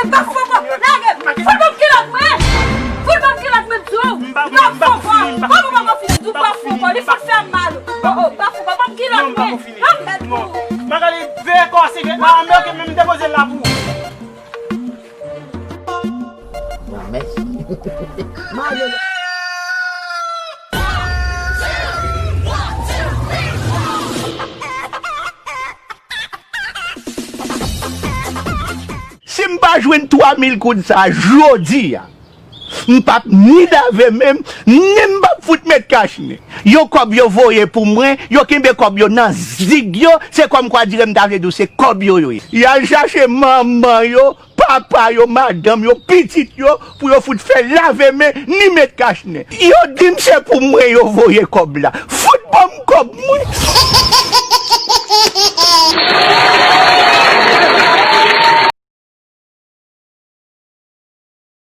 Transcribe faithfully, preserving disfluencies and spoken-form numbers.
Bafouko, lage m! Fout ban m kilòt mwen! Fout ban m kilòt mwen, m di w! Bafouko! Kòman w pa konn fini? M di w bafouko, li fout fè m mal! O, o, bafouko, ban m kilòt mwen! Ban m mèt pou ou! Magali, veye kò se vye. Ah, men ok, men m depoze l la pou ou. Bon, mèsi. Magali. Si m pa jwenn twa mil goud sa a jodi a, m p ap ni lave men m, ni m p ap fout met kachnen. Yon kòb yo voye pou mwen, yo kenbe kòb yo nan zig yo, se kòmkwa dirè m ta vle di w se kòb yo yo ye. Y al chache manman yo, papa yo, madanm yo, pitit yo, pou yo fout fè lave men, ni met kachnen. Yo di m se pou mwen yo voye kòb la. Fout ban m kòb mwen.